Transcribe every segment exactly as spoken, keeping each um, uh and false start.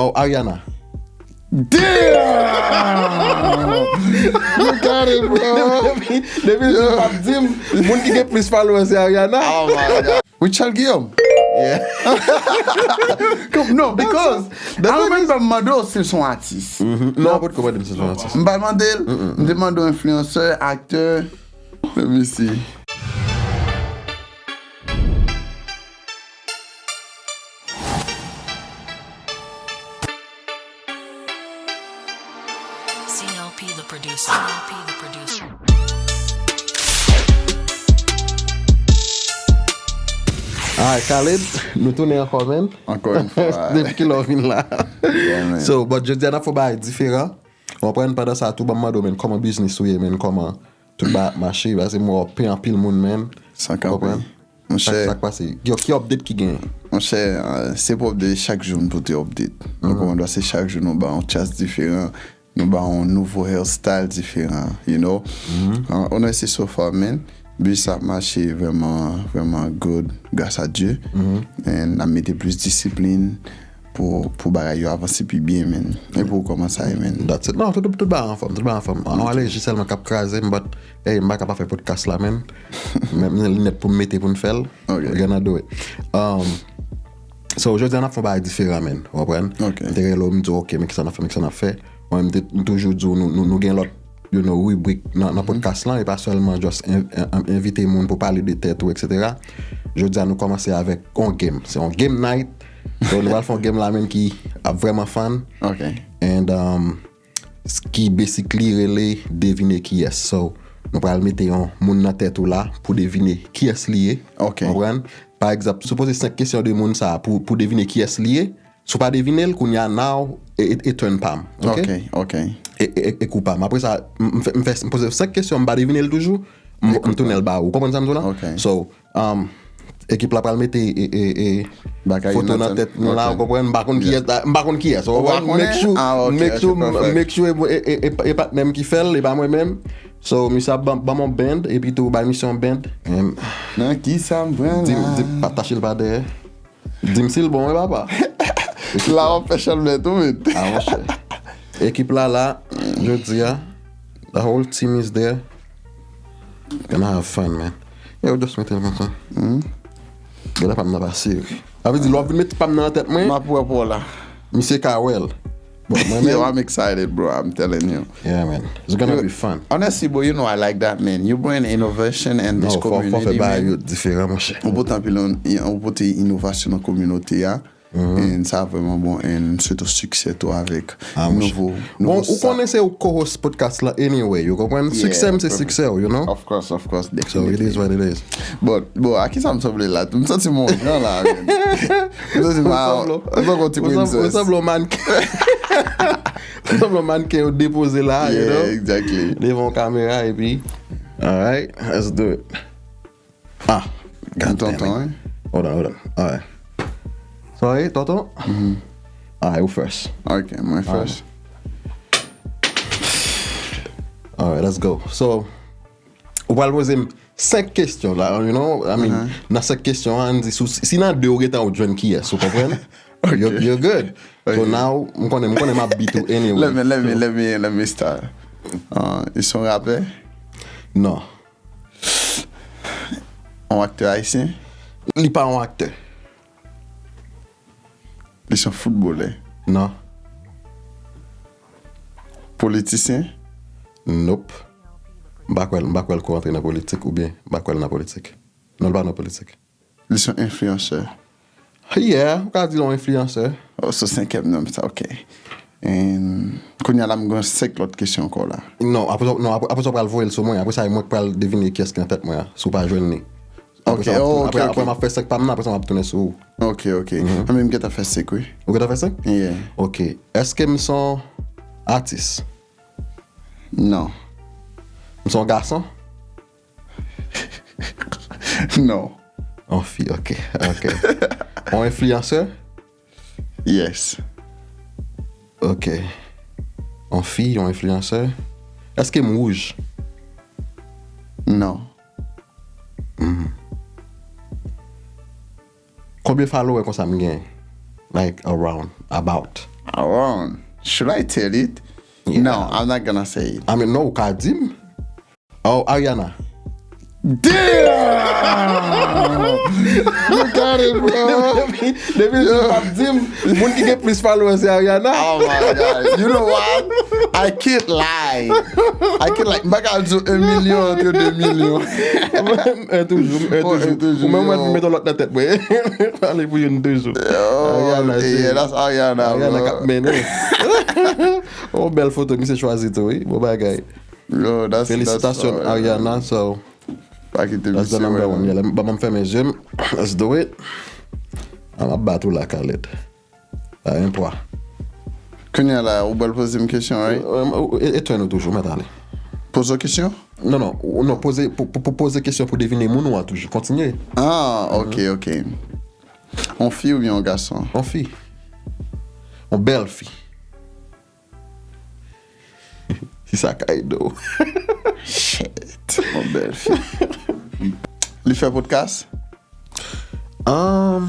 Oh, Ariana. Damn! You got it, bro. Depi depi l di pap di m, moun ki gen plis followers se Ariana. Oh my God. Richard Guillaume. Yeah. Come, no, because I remember m mande w si l se yon atis. Non, pa t ko mande m si l se yon atis. M pa mande l, m te mande w enfliyansè, aktè. Let me see. C L P the producer. C L P the producer. Alright, Khaled, nou tounen ankò, man. Ankò yon fwa. Depi kilè w vin la? Yeah, man. So, but jodi a n ap fè yon bagay diferan. Ou konprann? Pandan sa, tou ban m mande w, man, kòman biznis ou ye, man, kòman tout bagay ap mache, paske m wè w ap peye anpil moun, man. San kanpe. Konprann? Monchè, Sa k pase? Yo, ki update ki gen? Monchè, euh, se pou update, chak jou m pote update. Donk, ou konprann, se chak jou nou ba yon chas diferan, nou ba yon nouvo hairstyle diferan, you know. Uh, on a essayé so far, man. Biznis ap mache vrèman, vrèman good, grâce à Dieu. And n ap mete plis disiplin pou, pou bagay yo avanse pi byen, man. E pou w kòman sa ye, man? That's it. Non, tout, tout bagay anfòm, tout bagay anfòm. Yon alèji sèlman k ap kraze m, but, hey, m pa ka pa fè podcast la, man. Men, men linèt pou m mete pou n fè l. Ok. We're gonna do it. Um, so, jodi a n ap fè yon bagay diferan, man. Ou konprann? Ok. M te rele w, m di w, ok, men kisa n ap fè, men kisa n ap fè. Mwen, m te, m toujou di w, nou, nou, nou gen lòt, you know, ribrik nan, nan podcast lan, e pa sèlman just en- en- envite moun pou pale de tèt ou, et cetera. Jodi a, nou kòmanse avèk yon game. Se yon game night. So, nou pral fè yon game la, man, ki ap vrèman fun. Ok. And, um, s- ki basically rele devine kiyès. So, nou pral mete yon moun nan tèt ou la pou devine kiyès li ye. Ok. Konprann? Pa egzanp, si w poze senk kesyon de moun sa a pou, pou devine kiyès li ye, si w pa devine l, kounye a now, e, e, e turn pa m. Ok? Ok, ok. E, e, e kou pa m. Apre sa, m, m fè, m fè, m poze senk kesyon, m pa devine l toujou, m, m tounen l ba ou. Ou konprann sa m di w la? Ok. So, um, ekip la pral mete e, e, e, Bagay yo foto nan nan tèt. Tèt nou la, Ok. ou konprann? M pa konn kiyès la, m pa konn kiyès. Ou Ou pa konprann? Make konnen? Sure, Ah, ok, make ok, sure, perfect. Make sure e, e, e, e, e patnè m ki fè l, e pa mwen menm. So, misye ap ban, ban m yon band, epi tou bay misye yon band. Em, Nan ki sa m pran Di m, la? di m, pa tache l pa dèyè. Di m si l bon, wi, papa. La w ap fè chanm lè tou, men. Ah, monchè. Ekip la la, jodi a. The whole team is there. Gonna have fun, man. Yo, just mete l konsa. Gade pa m nan pa seri. Sa vle di, lè w ap vin met pa m nan tèt mwen, M ap wè pou w la. misye ka wè l. Bon, mwen Yo, menm. I'm excited, bro. I'm telling you. Yeah, man. It's gonna be fun. Honestly, bro, you know I like that, man. You bring innovation in this Non, fò, fò fè community, bagay man. Yo diferan, monchè. Ou pote anpil, ou pote inovasyon nan kominote a. And sa vrèman bon. And surtout siksè tou avèk Ah, monchè. nouvo, Bon, nouvo ou konnen se ou co-host podcast la anyway, you konprann? Yeah, Siksè m se perfect. siksè w, you know? Of course, of course, So it definitely. Is what it is. But, bon, a ki sa m sanble la? M santi m yon jan la, man. M santi m a, m santi yon ti Ou sanble- ou princess. sanble yon mannequin. Ou sanble yon mannequin yo depoze la, you Yeah, know? Exactly. Devan yon kamera, epi. Alright, let's do it. Ah, god damn it. Tonton, hein? Hold on, hold on. Alright. Sorry, tonton? Alright, ou first. Ok, mwen first. Alright, let's go. So, ou pral poze m senk kesyon la, you know? I mean, nan senk kesyon an, di sou, si nan de ou gentan ou jwenn kiyès, ou konprann? You're, you're good. So Ok. Now, m konnen, m konnen m ap beat ou anyway. Let me, let me, So, let me, let me start. Uh, ils sont rappeurs? Non. Un acteur haïtien? Li pa yon aktè. Ils sont footballeurs? Non. Politicien? Nope. M pa kwè, m pa kwè l ko antre nan politik oubyen m pa kwè l nan politik. Non, l pa nan politik. Ils sont influenceurs? Yeah, ou ka di l yon enfliyansè. Oh, so senkyèm nan sa, ok. And, kounye a la, m gen senk lòt kesyon ankò la. Non, apre sa, non, apre, apre sa, w pral voye l sou mwen. Apre sa, e mwen k pral devine kiyès ki nan tèt mwen an, si w pa jwenn li. Apre Ok, sa, m ap oh, tounen- ok, apre, ok. Apre, m ap fè senk pa m nan, apre sa, m ap tounen sou ou. Ok, ok. Mwen menm, m gentan fè senk, wi. Ou gentan fè senk? Yeah. Ok. Èske m se yon atis? Non. M se yon gason? Non. Yon fi, ok. Ok. Yon enfliyansè? Yes. Ok. Yon fi, yon enfliyansè. Èske m wouj? Non. Konbyen follower konsa m gen? Like, around, about. Around. Should I tell it? No, I'm not gonna say it. I mean, no, ou ka di m. Oh, Ariana. Damn! You got it, bro. Depi l di l p ap di m, moun ki gen plis followers se Ariana. Oh my God. You know what? I can't lie. I can't lie. M pa ka di yon milyon antre de milyon. Un toujou, un toujou. Ou menm mwen met yon lòt nan tèt mwen. Pale pou youn toujou. Ariana, yeah, that's Ariana. Ariana k ap mennen. Oh, bèl foto misye chwazi tou, wi. Bon bagay. Yo, that's, Felisitasyon, Ariana. So, Pa kite that's the misye number wè one. nou. Yeah, lè m- ban m fèmen zye m. Let's do it. M ap bat ou la, Khaled. Pa gen pwa. Kounye a la, ou pral poze m kesyon, right? E, e, e twenty toujou, mèt ale. Poze w kesyon? Non, non, ou- non, poze, pou, pou, pou poze kesyon pou devine moun ou an toujou. Kontinye. Ah, ok, ok. On fi oubyen on gason? On fi. On bèl fi. Si sa ka ede w. Shit, on bèl fi. Li fè podcast? Um,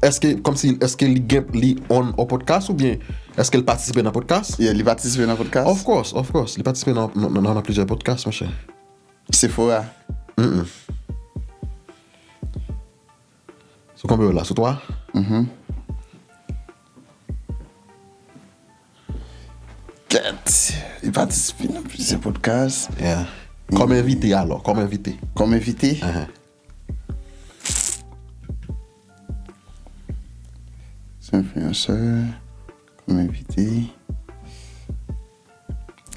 èske, kòmsi, èske li gen, li on, on podcast oubyen èske l patisipe nan podcast? Yeah, li patisipe nan podcast? Of course, of course. Li patisipe nan, nan, nan, nan plizyè podcast, monchè. Sephora. Sou konbyen w la? Sou twa? Mhm. Kèt. Li patisipe nan plizyè podcast. Yeah. Kòm envite alò, kòm envite. Kòm envite? Uh-huh. Se enfliyansè. Kòm envite.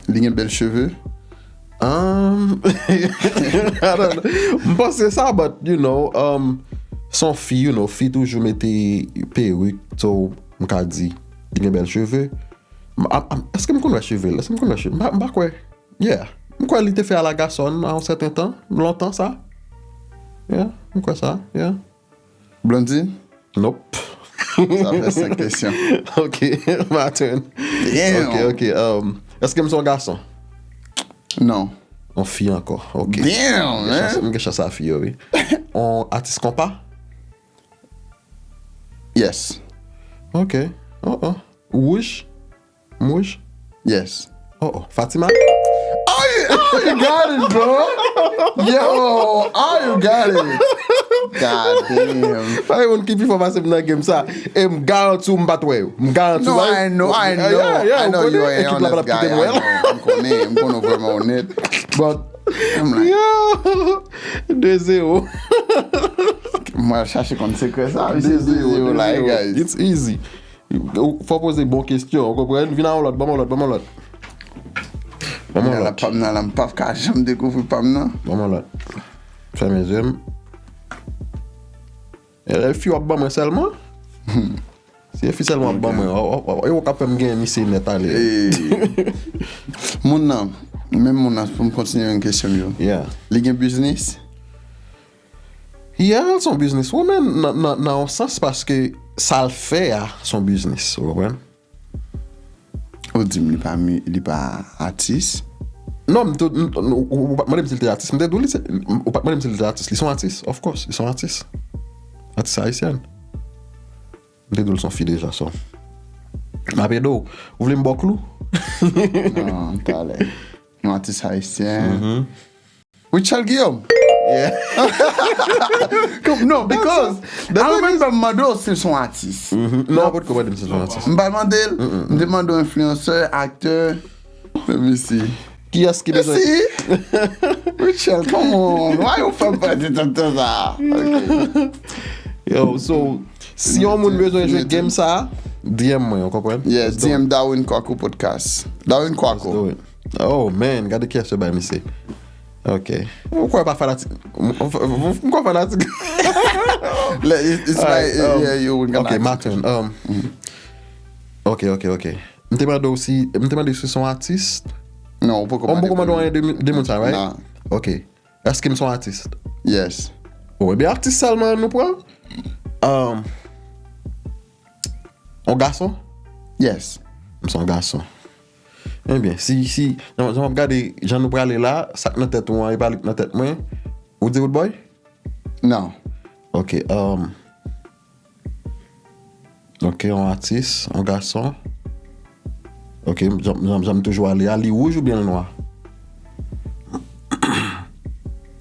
Li gen bèl cheve. Um, I don't know. M panse sa, but, you know, um, se on fi, you know, fi toujou mete perik, so, m ka di, li gen bèl cheve. M- a- a- Èske m konn wè cheve l? Èske m konn wè cheve? M pa- m pa kwè. Yeah. M kwè li te fè a la gasonn a yon sèten tan, lontan sa. Yeah, m kwè sa, yeah. Blondine? Nope. Sa fè senk kesyon. Ok, my turn. Damn. Ok, ok. Um, èske m se yon gason? Non. Yon fi ankò. Ok. Damn, M gen chans- man. M gen chans a fi yo, wi. On atis konpa? Yes. Ok. Oh, oh. Wouj? M wouj? Yes. Oh, oh. Fatima? Oh, you, oh, you got it, bro. Yo, oh, you got it. God damn. Pa gen moun ki pi fò pase m nan game sa. E m garanti w m pa t wè yo. M garanti w. No, I know, I know, Yeah, yeah, I know ou konnen you are an ekip la pa honest t ap kite guy. m wè I l. know. M konnen, m konnen w vrèman onèt. But, I'm like, Yo! De zewo. Mwen chache konn sekrè sa. Misye de zewo la, guys. It's easy. Ou- Fò poze bon kesyon, ou konprann? Vin a yon lòt, ban m yon lòt, ban m yon lòt. Ban m yon Nan la lòt. pam nan, la m p ap ka janm dekouvri pam nan. Ban m yon lòt. Fèmen zye m. E fi w ap ban mwen sèlman? Si e fi sèlman w ap ban mwen, w- w- w- e ou k ap fè m gen misye nèt ale. Eh, moun nan, menm moun nan, pou m kontinye yon kesyon yo. Yeah. Li gen biznis? Yeah, l son business woman nan, nan, nan yon sans paske sa l fè a son business, ou konprann? Ou di m li pa mi- li pa atis? Non, m te, m- ou ou pa t mande m si l te atis. M te di w li se, ou pa t mande m si l te atis. Li son atis, of course. Li son atis. Atis ayisyèn. M te di w l son fi deja, so. M ap ede w. Ou vle m ba w klou? Non, talè. Yon atis ayisyen. Richard Guillaume. Yeah. Kom- non, because I remember m mande w si l son atis. Non, ou potko mande m si l son atis. M pa mande l. M te mande w enfliyansè, aktè. Let me see. Kiyès ki bezwen? See? Richard, come on. Why you fè m pèdi tan tan sa? Ok. Yo, so, si yon moun bezwen jwe game sa, D M mwen, ou konprann? Yeah, D M Darwin Kwaku Podcast. Darwin Kwaku. Do it. Oh man, gade kiyès yo bay misye. Ok. Ou kwè pa fanatik? M kwè fanatik. Le- It's my, Alright, um, yeah, you win Ok, my turn. Um, ok, ok, ok. M te mande w si, m te mande w si son atis. Non, ou poko Ou poko mande w anyen de, de moun sa, right? Nah. Ok. Èske m son atis? Yes. Bon, ebyen atis sèlman nou pran. Um, on gason? Yes. M son gason. Ebyen, si, si, jan jan m ap gade jan nou prale la, sa k nan tèt ou an, e pa li k nan tèt mwen. Ou di Roodboy? Non. Ok, um, ok, on atis, on gason. Ok, jan, jan, jan m toujou ale a, li wouj oubyen l nwa?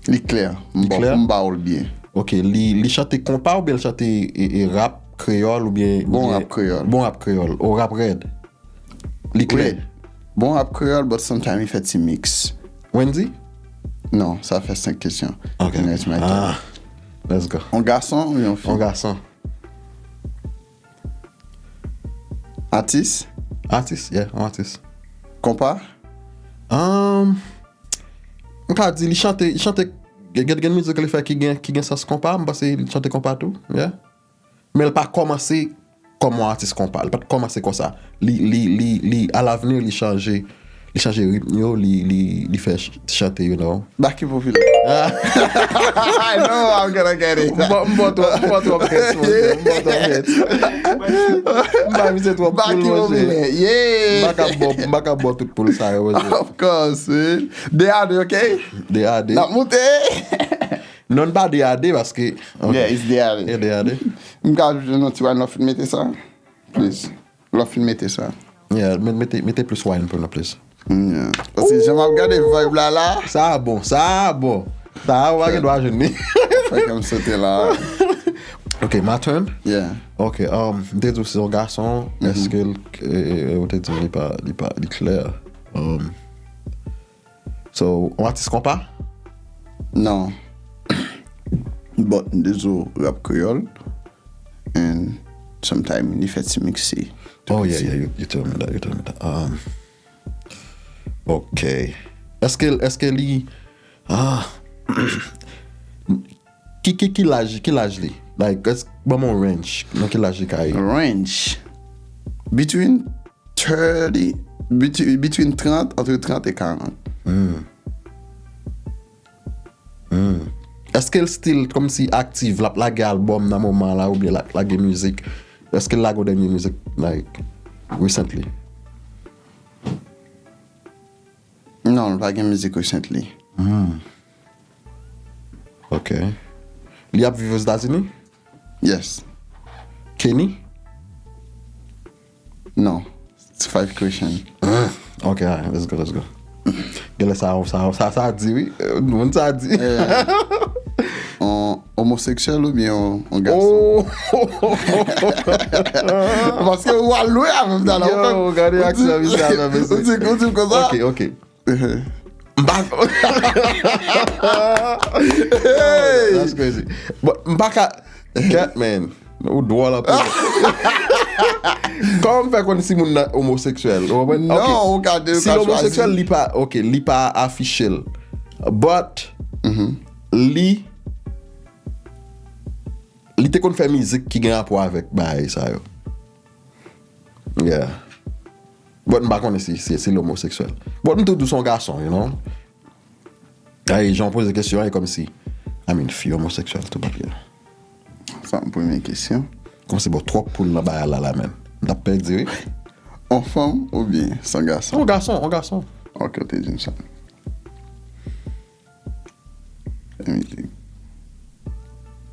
Li klè. M Li klè? M ba w l byen. Ok, li, li chante konpa oubyen l chante e, e rap kreyòl oubyen Bon oubyen- rap kreyòl. Bon rap kreyòl. O rap rèd. Li klè. Wi. Bon rap kreyòl, but sometimes li fè ti mix. Wendy? Non, sa fè senk kesyon. Ok. Next, my turn. Ah, let's go. On gason ou yon fi? On gason. Atis? Atis, yeah, on atis. Konpa? Um, m ka di li chante, li chante gen, gen, gen mizik li fè ki gen, ki gen sans konpa, m panse li chante konpa tou, yeah. Men l pa kòmanse kòm yon atis konpa, li pa t kòmanse konsa. Li, li, li, li, alavni, li chanje, li chanje ritm yo, li, li, li fè ch- chante, you know. Baky Populaire. I know I'm gonna get it. M ba- m ba w twòp, m ba w twòp hits, monchè. M ba w twòp hits. M ba misye twòp Baky poul, monchè. Populaire. Yeah. M pa ka ba w, m pa ka ba w tout poul sa yo, monchè. Of course, man. De a de, ok? De a de. N ap moute. Non, n pa de a de paske. Ok. Yeah, it's de a de. Yeah, de a de. M ka ajoute yon ti wine lè w fin mete sa. Please. Lè w fin mete sa. Yeah, met- mete, mete plis wine pou nou, please. Yeah. Paske jan m ap gade vibe la la. Sa bon, sa bon. Sa ou pa gen dwa jwenn li. Fè kè m sote la. Ok, my turn. Yeah. Ok, um, m te di w se yon gason, èske l, eh, ou te di li pa, li pa, li klè. Um, so, yon atis konpa? Non. But m te di w rap kreyòl. And sometimes li fè ti mixe. Oh yeah, yeah, you, you told me that, you told me that. Um, ok. Èske, èske li, ah, ki, ki, ki laj, ki laj li? Like, èske, ban m yon range, nan ki laj li ka ye? Range. Between thirty, between, between trant, entre trant e karant. Hmm. Hmm. Èske l still kòmsi aktif, l ap lage album nan moman la oubyen l ap lage mizik? Èske l lage yon dènye mizik, like, recently? Non, l pa gen mizik recently. Hmm. Ok. Li ap viv Ozetazini? Yes. Kenny? Non. It's five question. Ok, alright, let's go, let's go. Genlè sa, sa, sa, sa di, wi. Moun sa di. On omoseksyèl oubyen on, on gason? Oh! Paske ou al lwen avè m talè. Yo, gade aksyon misye avè mesye. Ou di, ou di m konsa. Ok, ok. Uh-huh. M pa. That's crazy. But m pa ka. Cat man. Ou dwòl anpil. Kòman m fè konn si moun nan omoseksyèl? Ou konprann? Non, Ok. ou ka de, ou Si ka l omoseksyèl, chwazi. Li pa, ok, li pa afiche l. But, li, li te konn fè mizik ki gen rapò avèk bagay sa yo. Yeah. But m pa konnen si, si, si l omoseksyèl. But m tou di w se yon gason, you know. Ay, jan w poze kesyon an, e kòmsi, I mean, fi omoseksyèl tou, but yeah. Sa yon premye kesyon. Kòmsi bon, twòp poul nan bagay la, la, menm. M t ap pèdi, wi. On fanm oubyen se yon gason? On gason, on gason. Ok, ou te di m sa.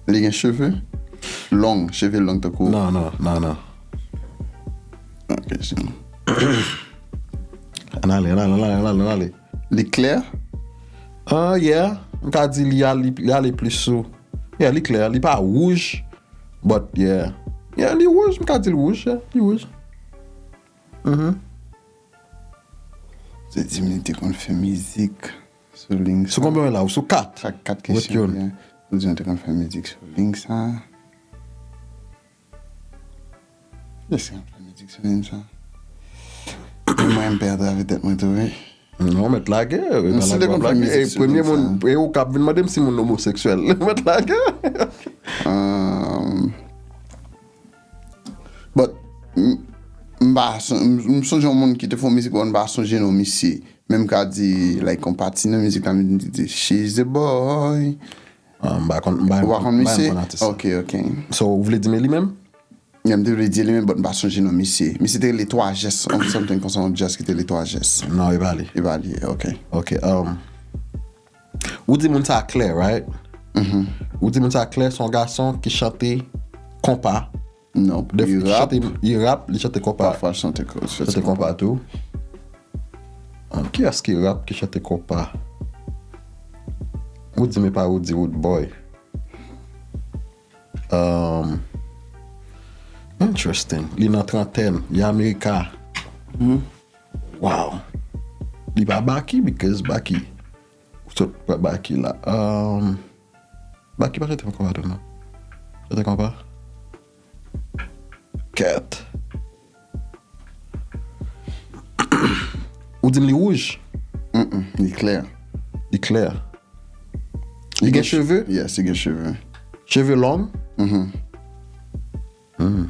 Li gen cheve long, cheve long tankou. Non, non, non, non. Ok, se bon. Ann ale, ann ale, ann ale, ann ale, ann ale. Li klè? Ah, yeah. M ka di li al-, li, li ale plis sou. Yeah, li klè. Li pa wouj. But, yeah. Yeah, li wouj. M ka di l wouj, yeah. Li wouj. Mhm. Se di m li te konn fè mizik sou liy sa. Sou konbyen la? Ou sou kat? Kat, kat Ou ret kesyon. youn. Ou di m te konn fè mizik sou liy sa. Èske m fè mizik sou liy sa? Mwen, m pè atrave tèt mwen tou, wi. Non, mèt lage, e, M si te konn fè mizik sou premye liy moun, sa. E ou k ap vin mande m si moun omoseksyèl. Mèt lage. Um, but, m, m pa son-, m, m sonje yon moun ki te fè yon mizik, but m pa sonje non misye. Men m ka di, like, yon pati nan mizik la, m di, di, "She's a boy." Ah, m pa konn, m pa Ou pa konn m pa misye? Konn atis sa. Ok, ok. So, ou vle di m e li menm? M te vle di li menm, but m pa sonje non misye. Misye te rele Twa Jès, something konsa, yon jazz ki te rele Twa Jès. Non, e pa li. E pa li, ok. Ok, um, ou di moun sa klè, right? Mhm. Ou di moun sa klè, se yon gason ki chante konpa. Non, De, li rap, chante, li rap, li chante konpa. Pafwa l chante ko-, Chante konpa tou. Kiyès ki rap ki chante konpa? Roody, men pa Roody, Roodboy. Um, interesting. Li nan trantèn. Li Amerika. Wow. Li pa Baky, because Baky. Ou sot pran Baky la. Um, Baky pa chante konpa tou non. Chante konpa. Kèt. Ou di m li wouj? Mm-mm, li klè. Li klè. Li gen cheve? Yes, li gen cheve. Cheve long? Mhm. Hmm.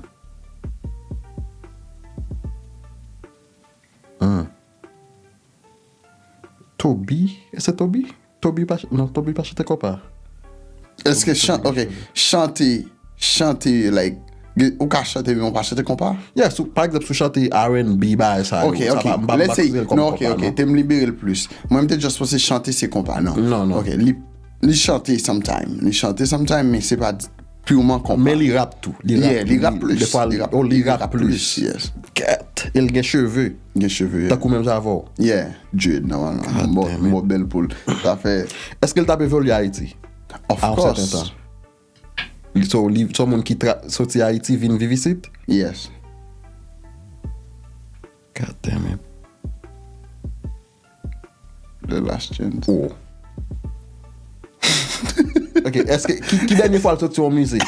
Hmm. Toby? Se Toby? Toby pa, non, Toby pa chante konpa. Èske chan, ok, chante, chante, like, ou ka chante, men ou pa chante konpa? Yes, ou, pa egzanp, si w chante R and B, bagay sa yo, ok, sa ok, pa, m pa, m pa konsidere l kòm konpa, non. Te m libere l plis. Mwen, m te just panse chante se konpa, non. Non, non. Ok, li, li chante sometime. Li chante sometime, men se pa purement konpa. Men li rap tou. Li rap, yeah, li rap plis. Defwa, oh, li rap plis, yes. Kèt. E l gen cheve. Gen cheve, yeah. Tankou menm jan avè w. Yeah, dread, nòmalman. God damn it. Bon, bon, bèl poul. Sa fè. Èske l t ap evòlye Ayiti? Of course. A yon sèten tan. Li, so, li, se yon moun ki tra-, soti Ayiti, vin viv isit? Yes. God damn it. The Last Chance. Oh. Ok, èske, ki, ki dènye fwa l soti yon mizik?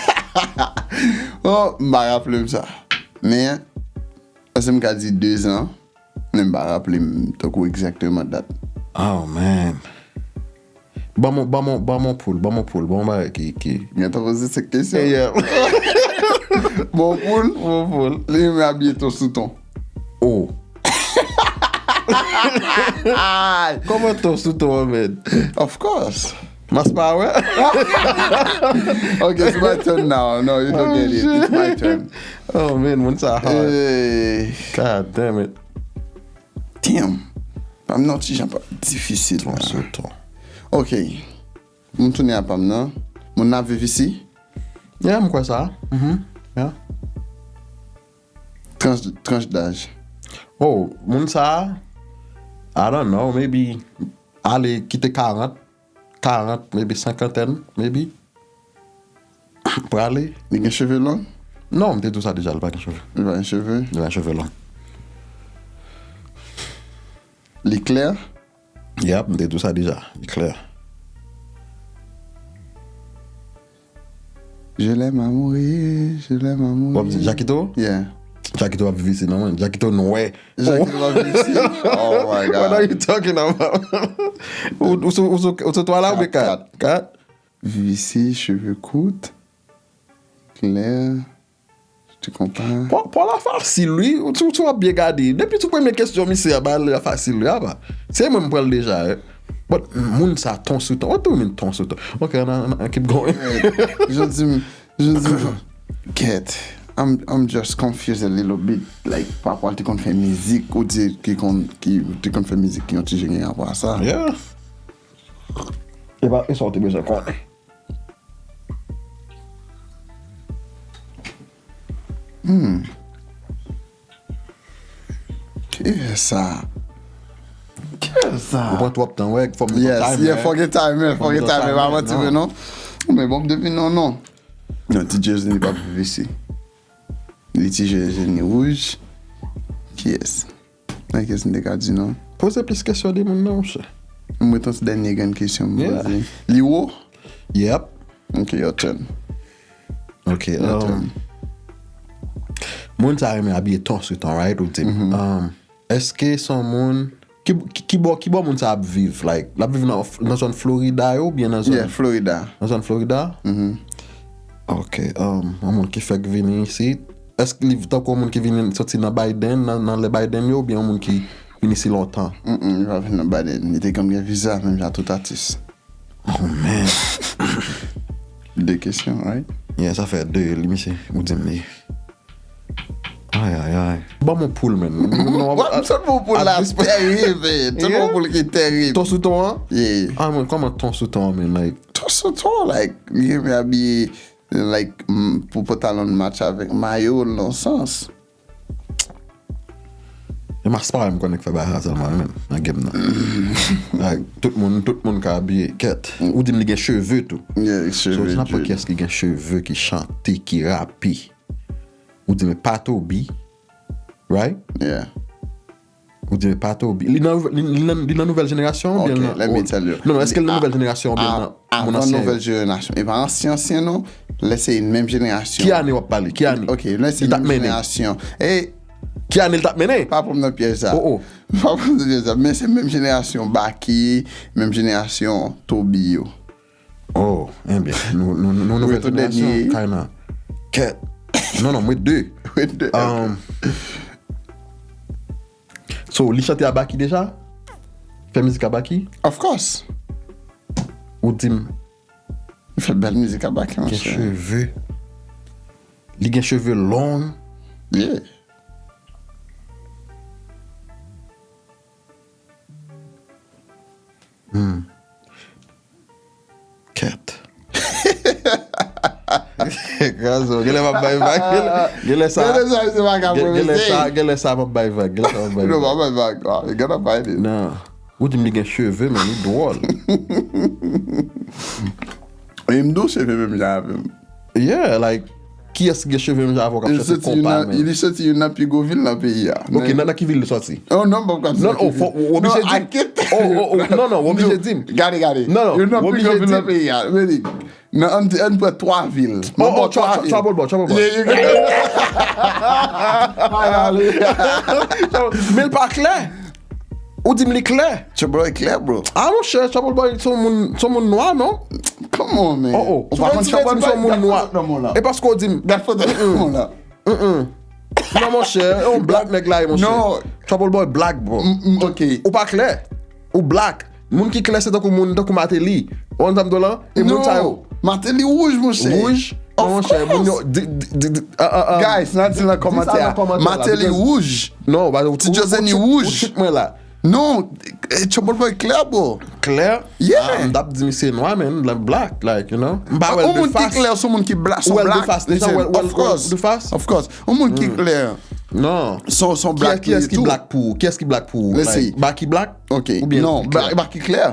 Oh, m pa raple m sa. Men, èske m ka di de zan? Men m pa raple m tankou egzakteman dat. Oh, man. Ban m, ban m, ban m poul, ban m poul, ban m bagay ki, ki. Gentan poze sèt kesyon. Yeah. Bon poul, bon poul. Li renmen abiye ton sou ton. Oh. Kòman ton sou ton an, man? Of course. Mas pa wè? Ok, it's my turn now. No, you don't get it. It's my turn. Oh, man, moun sa hard. Eh. God damn it. Damn. Pa m nan ti jan pa difisil. Ton sou ton. Ok. M tounen a pa m nan. Moun nan ap viv isi? Yeah, m kwè sa. Mhm. Yeah. Tranch, tranch daj. Oh, moun sa, I don't know, maybe, ale kite karant, karant, maybe senkantèn, maybe. Prale. Li gen cheve long? Non, m te di w sa deja, li pa gen cheve. Li pa gen cheve? Li pa gen cheve long. Li klè? Yep, m te di w sa deja. Li klè. Je l'aime à mourir, je l'aime à mourir. W ap di Jakito? Yeah. Jakito ap viv isi, non, man. Jakito nwè. Jakito ap viv isi? Oh my God. What are you talking about? Ou, ou sou, ou sou, ou sou twa la oubyen kat? Kat. Kat? Viv isi, cheve kout, klè. Ti konpa. Pwa, pwa la fasil, wi. Ou, ou, ou ap byen gade. Depi sou premye kesyon, misye a, bagay la fasil, wi, apa. Se mwen m pran l deja, eh. But, moun sa, ton sou ton. What do you mean, ton sou ton? Ok, ann, ann, ann, keep going. Jan di m, jan di m, kèt. I'm, I'm just confused a little bit. Like, papa l te konn fè mizik, ou di ki konn, ki te konn fè mizik ki yon ti jan gen rapò a sa. Yeah. E pa, e sa w te bezwen konnen. Hmm. Kiyès sa? Kiyès sa? Ou pran twòp tan, wè, fò m gen timer. Yes, yeah, fò gen timer, fò gen timer, pa manti vre non. Men bon, m depi non, non. Non, ti Jezini pa viv isi. Li ti jèn, jèn, li wouj. Kiyès? Nan kiyès m te ka di non? Poze plis kesyon de moun nan, monchè. M ret yon ti dènye grenn kesyon m poze. Li wo? Yep. Ok, your turn. Ok, your turn. Moun sa renmen abiye ton sou ton, right? Ou di m. Èske se yon moun ki, ki, ki bò, ki bò moun sa ap viv? Like, l ap viv nan, nan zòn Florida yo oubyen nan zòn... Yeah, Florida. Nan zòn Florida? Mhm. Ok, um, yon moun ki fèk vini isit. Èske li tankou yon moun ki vini soti nan Biden, nan, nan lè Biden yo, oubyen yon moun ki vini isi lontan? Mm, mm, li pa vin nan Biden. Li te konn gen viza, menm jan tout atis. Oh, man. De kesyon, right? Yeah, sa fè de, li, misye, ou di m li. Ay, ay, ay. Ban m yon poul, man. What? M sot pou poul la, tèrib, eh. Tout pou poul ki tèrib. Ton sou ton an? Yeah. Ah, man, kòman ton sou ton an, man? Like, ton sou ton, like, li renmen abiye, like, m, pou pantalon match avèk mayo l nan sans. E Mass Power m konnen k fè bagay sa sèlman, wi, menm, nan game nan. Like, tout moun, tout moun ka abiye, kèt. Ou di m li gen cheve tou. Yeah, so, cheve, se nan pa kiyès ki gen cheve, ki chante, ki rape. Ou di m pa Toby, right? Yeah. Ou di m pa Toby. Li nan, li, li nan, li nan nouvèl jenerasyon oubyen... Ok, let me tell you. Non, non, èske li nan nouvèl jenerasyon oubyen nan moun ansyen yo? Avan nouvèl jenerasyon. E pa ansyen, ansyen, non. Lè se menm jenerasyon. Ki ane w ap pale? Ki ane? Ok, lè se menm jenerasyon. E ki ane l t ap mennen? Pa pran m nan pyèj sa. Oh, oh. Pa pran m nan pyèj sa. Men se menm jenerasyon Baky, menm jenerasyon Toby yo. Oh, enben, nou, nou, nou nouvèl jenerasyon, kinda. Kèt. Non, non, mwen de. Mwen de, ok. Um, so, li chante a Baky deja? Fè mizik a Baky? Of course. Ou di m. Li fè bèl mizik a Baky, monchè. Gen cheve. Li gen cheve long. Yeah. Hmm. Kèt. Gazo, genlè m ap bay vag. Genlè, genlè sa. Genlè sa, misye pa ka pwononse. Genlè sa, genlè sa m ap bay vag. Genlè sa m ap bay vag. Non, pa bay vag. Ah, genlè bay li. Non. Ou di m li gen cheve, men li dwòl. E m di w cheve menm jan avè m. Yeah, like, kiyès ki gen cheve menm jan avè w k ap chante konpa, man? Li soti youn nan pi gwo vil nan peyi a. Ok, nan, nan ki vil li soti? Oh, non, m p ap ka di nan ki vil. Non, oh, w oblije di m. Oh, oh, oh, non, non, w oblije di m. Gade, gade. Non, non, w oblije di m. Youn nan pi gwo vil nan peyi a. Ready? Nan, ann, ann pran twa vil. Oh, oh, Trouble Boy, Trouble Boy. Yeah, you got it. Men l pa klè. Ou di m li klè? Trouble Boy klè, bro. Ah, monchè, Trouble Boy se yon moun, se yon moun nwa, non? Come on, man. Oh, oh. Ou pa konn Trouble Boy, gad foto nan men w la. E paske w di m. Gad foto nan men w la. Mm-mm. Non, monchè, e yon black nèg la ye, monchè. Non. Trouble Boy black, bro. Mm, mm, ok. Ou pa klè. Ou black. Moun ki klè se tankou moun, tankou Martelly. Ou konn sa m di w la? E moun sa yo. Non. Martelly wouj, monchè. Wouj? Non, monchè, moun yo, di, di, di, di, ah, ah, ah. Guys, n a di nan kòmantè a. Martelly wouj. Non, ba, ou, ti Jozeni wouj. Ou tchit mwen la. Non, eh, Trouble Boy klè, bro. Klè? Yeah. Ah, m t ap di misye nwa, man, like, black, like, you know. M pa wè l de fas. Yon moun ki klè, se yon moun ki black, se yon black. Ou wè l de fas deja, ou wè l, ou wè l de fas? Of course. Yon moun ki klè. Non. Se yon, se yon black. Kiyès ki black pou ou? Kiyès ki black pou ou? Let's see. Like, Baky black? Ok. Oubyen non, Baky klè.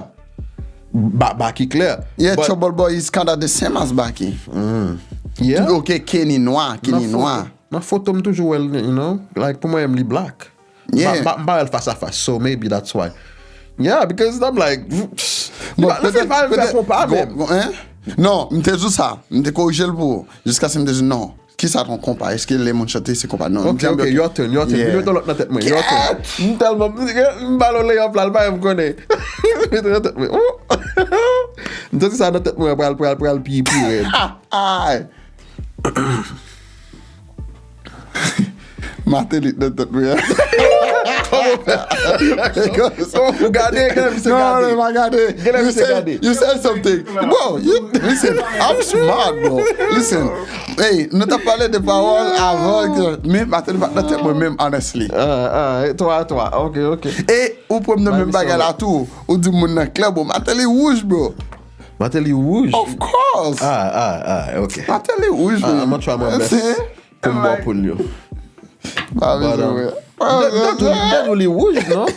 Ba-, Baky klè. Yeah, Trouble Boy is kinda the same as Baky. Mm. Yeah. Ok, Kenny nwa, Kenny nwa. Nan foto m toujou wè l, you know, like, pou mwen menm li black. Yeah. M pa, m pa wè l fas a fas, so maybe that's why. Yeah, because I'm like, bon, petèt, petèt, fè konpa menm. Non, m te di w sa, m te korije l pou ou, jiskaske m te di non. Kisa ton konpa? Èske lè moun chante se konpa? Non. Ok, ok, your turn, your turn. Vin met yon lòt nan tèt mwen, your turn. Kèt! M tèlman, m ba l yon layup la, l pa menm konnen. Met yon nan tèt mwen. M santi sa nan tèt mwen pral, pral, pral pi, pi rèd. Ay! Martelly nan tèt mwen. Kòman w gade, gade misye gade. Non, non, pa gade. Gade misye gade. You say, you say something. Bro, you, listen, I'm smart, bro. Listen. Hey, nou t ap pale de pawòl avan, men Martelly pa t nan tèt mwen menm, honestly. Ah, ah, twa a twa. Ok, ok. E ou pran m nan menm bagay la tou. Ou di moun nan klè, bro. Martelly wouj, bro. Martelly wouj? Of course. Ah, ah, ah, ok. Martelly wouj, man. Ah, I'm gonna try my best pou m ba w pou l yo. Pa bezwen, wè. Dèdou li wouj, non?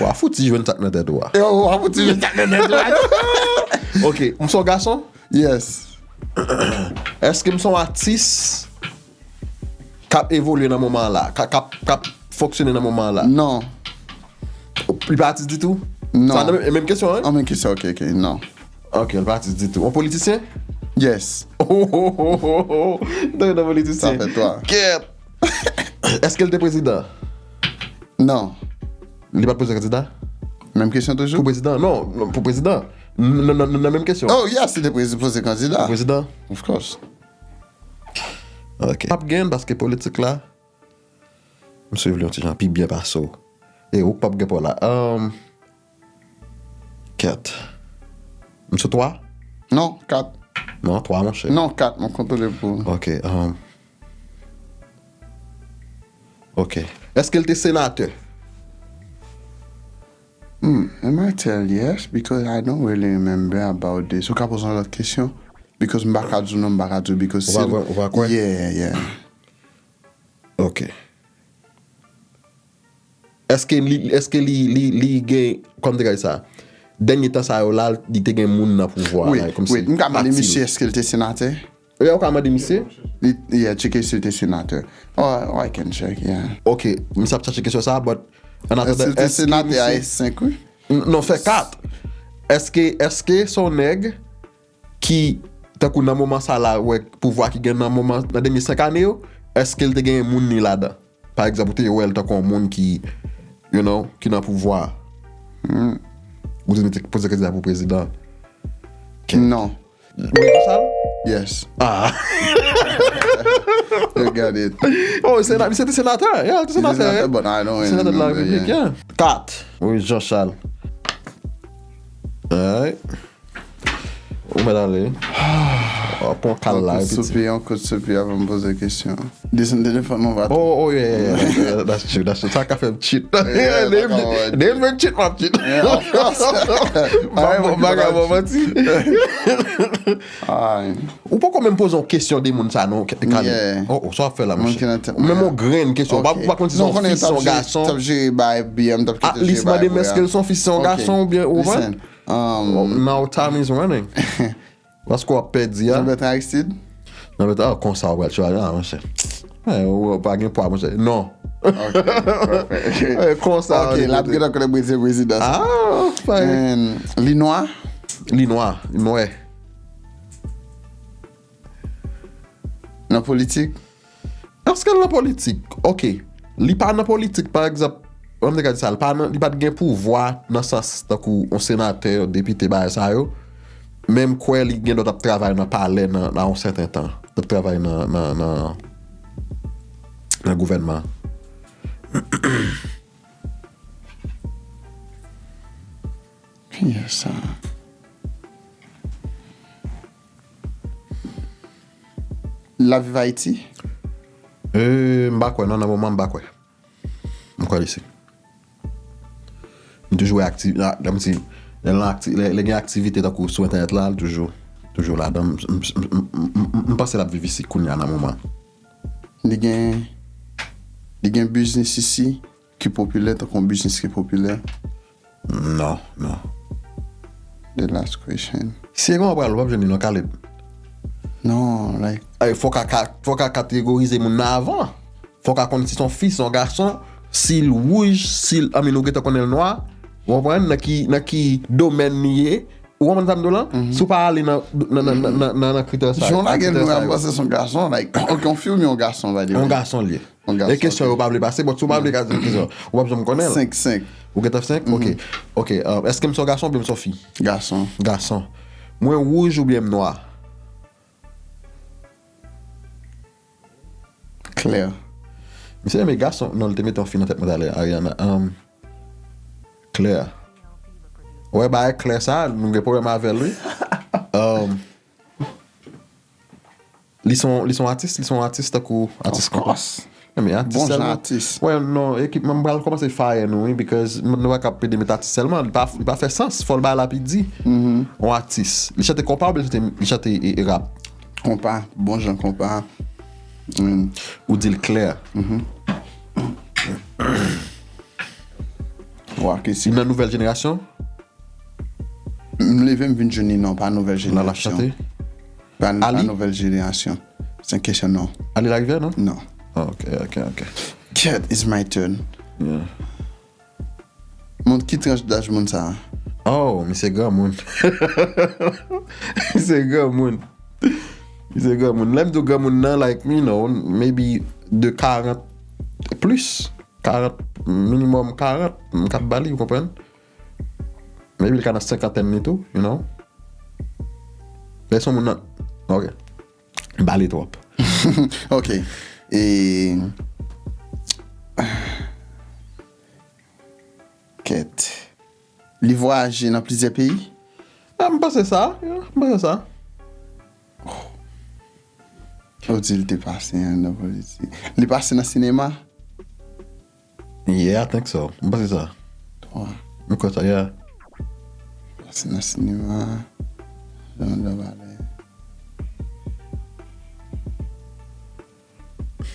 Wa fouti jwenn sa k nan tèt ou a. Yo, wa fouti jwenn sa k nan tèt ou a. Ok, m se yon gason? Yes. Èske m se yon atis k ap evolye nan moman an la, k ap, k ap, k ap fonksyone nan moman an la? Non. Li pa atis ditou? Non. Sa nan menm, menm kesyon, wi? An, menm kesyon, ok, ok, non. Ok, li pa atis ditou. Yon politisyen? Yes. Oh, oh, oh, oh, oh. Tande nan politisyen. Sa fè twa. Kèt! Èske l te prezidan? Non. Li pa t poze kandida? Menm kesyon toujou? Pou prezidan? Non, non, pou prezidan. Nan, nan, nan, nan menm kesyon. Oh, yes, li te prezi-, poze kandida. Pou prezidan? Of course. Ok. M ap gen paske politik la, m swiv li yon ti jan pi byen pase w. E ou k p ap gen pa w la. Um, kèt. M sou twa? Non, kat. Non, twa, monchè. Non, kat, mwen kontwole pou ou. Ok, um, ok. Èske l te senatè? Hmm, am I tell yes? Because I don't really remember about this. Ou ka poze yon lòt kesyon? Because m pa ka di w non, m pa ka di w because... Ou pa kwè, ou pa kwè? Yeah, yeah. Ok. Èske li, èske li, li, li gen, kòm te ka di sa? Dènye tan sa yo la, li te gen moun nan pouvwa Wi, la, kòmsi wi. M ka mande pati misye l. Èske l te senatè? Wi, ou ka mande misye? Li, yeah, tcheke si l te senatè. Oh, I can check, yeah. Ok, misye ap chache kesyon sa, but an Èske atandan, l te èske senatè a misye S senk, wi? N- Non, fè kat. Èske, èske se yon nèg ki, tankou nan moman sa la, wè, pouvwa ki gen nan moman, nan dènye senk ane yo, èske l te gen moun li ladan? Pa egzanp, ou te wè l tankou yon moun ki, you know, ki nan pouvwa. Ou te mete poze kandida pou prezidan. Non. Wi, Jean Charles? Yes. Ah. You got it. Oh, sena, misye te senatè. Yeah, te senatè. Senatè, but I don't Senatè de la remember, Repiblik, yeah. Yeah. Kat. Wi, Jean Charles. Alright. Ou mèt ale. Ou pran kal la, Yon kout epi ti- soupi, yon kout soupi avan m poze kesyon. Desann telefòn mwen va. Oh, oh, yeah, yeah, yeah. That's true, that's true. Sa ka fè m cheat. Yeah, Dem, baka mwen. dem men cheat, m ap cheat. Yeah, of course. M ap, m ap, m ap manti. Ay. Ou poko menm poze yon kesyon de moun sa non, Khalid. Yeah. Oh, oh, sa w ap fè la, Moun monchè. ki nan tèt Ou menm mwen. Yon grenn kesyon. Ou pa, ou pa konn si se Non, yon konnen fis, se yon gason. T ap jere bay biyè, m t ap At kite least jere bay mande m bwè. Èske l se yon fis, se yon gason, oubyen ou konprann? Listen. Now time is running. Paske w ap pèdi a. Jean Bertrand Aristide? Nan mèt, ah, konsa w pral chwazi, ah, monchè. Eh, ou pa gen pwa, monchè. Non. Ok, perfect. Eh, konsa. Ok, l ap gen ankò lè prezidan sa. Ah, pa. And li nwa? Li nwa, li nwè. Nan politik? Èske l nan politik? Ok. Li pa nan politik, pa egzanp, an m te ka di sa, li pa nan, li pa t gen pouvwa nan sans tankou yon senatè, depite, bagay sa yo. Men m kwè li gen dwa t ap travay nan palè nan, nan yon sèten tan. T ap travay nan, nan, nan, nan gouvènman. Yes, sa. L ap viv Ayiti? Euh, m pa kwè, non, nan moman m pa kwè. M kwè li si. M toujou wè akti-, la, la, m di, lè, lè, akti-, lè, lè gen aktivite tankou sou entènèt la, l toujou, toujou ladan. M, m, m, m, m, m panse l ap viv isi kounye a nan moman. Li gen, li gen biznis isi ki popilè, tankou yon biznis ki popilè? Non, non. The last question. Si e gen yon pral, w p ap jwenn li non, Khaled. Non, like, Ay, fòk a ka, fòk a kategorize moun nan avan. Fòk a konn si se yon fi, se yon gason, si l wouj, si l, I mean, ou gentan konnen l nwa. Ou konprann nan ki, nan ki domèn li ye. Ou konprann sa m di w lan? Si w pa ale nan, nan, nan, nan, nan, nan, nan kritè sa. Jan w lage l Kritè nou sa an yo. Panse se yon gason, like, ok, yon film yon gason, by the way. Yon gason li ye. Yon gason, E kesyon yo pa vle pase, but si w pa vle ka di kesyon, ou p ap janm konnen l. Senk, senk. Ou gentan senk? Ok. Ok, um, èske m se yon gason oubyen m se yon fi? Gason. Gason. Mwen wouj oubyen m nwa? Klè. Misye renmen gason. Non, li te mete yon fi nan tèt mwen talè, Ariana. Um, Klè. Ou wè bagay Klè sa, nou gen pwoblèm avè l, wi. Um, li se yon, li se yon atis, li se yon atis tankou atis. Of course. Men atis Bon jan sèlman. Atis. Wè, non, ekip mwen pral kòmanse fire nou, wi, because nou pa ka pede met atis sèlman, li pa, li pa fè sans, fò l bay la pi di. Yon atis. Li chante konpa oubyen li chante, li chante e, e rap? Konpa, bon jan konpa. Mm. Ou di l Klè. Wa ke Li si. nan nouvèl jenerasyon? M leve m vin jwenn li, non, pa nouvèl Nan l ap jenerasyon. Chante? Pa, pa Ali? Nouvèl jenerasyon. Se yon kesyon non. Ali Larivière, non? Non. Ah, ok, ok, ok. Cat is my turn. Yeah. Moun ki tranch daj moun sa a? Oh, misye granmoun. Misye granmoun. Misye granmoun. Lè m di w granmoun nan, like, you know, maybe de karant plis. Karant, minimòm karant, m k ap ba li, ou konprann? Maybe li ka nan senkantèn li tou, you know? Lè se yon moun nan, ok. M pale twòp. Ok. E. Kèt. Li vwayaje nan plizyè peyi? Ah, m panse sa, yeah, m panse sa. Ou di l te pase an nan politik. Li pase nan sinema? Yeah, I think so. M panse sa. Wa. M kwè sa, yeah. Pase nan sinema. Jan de pale.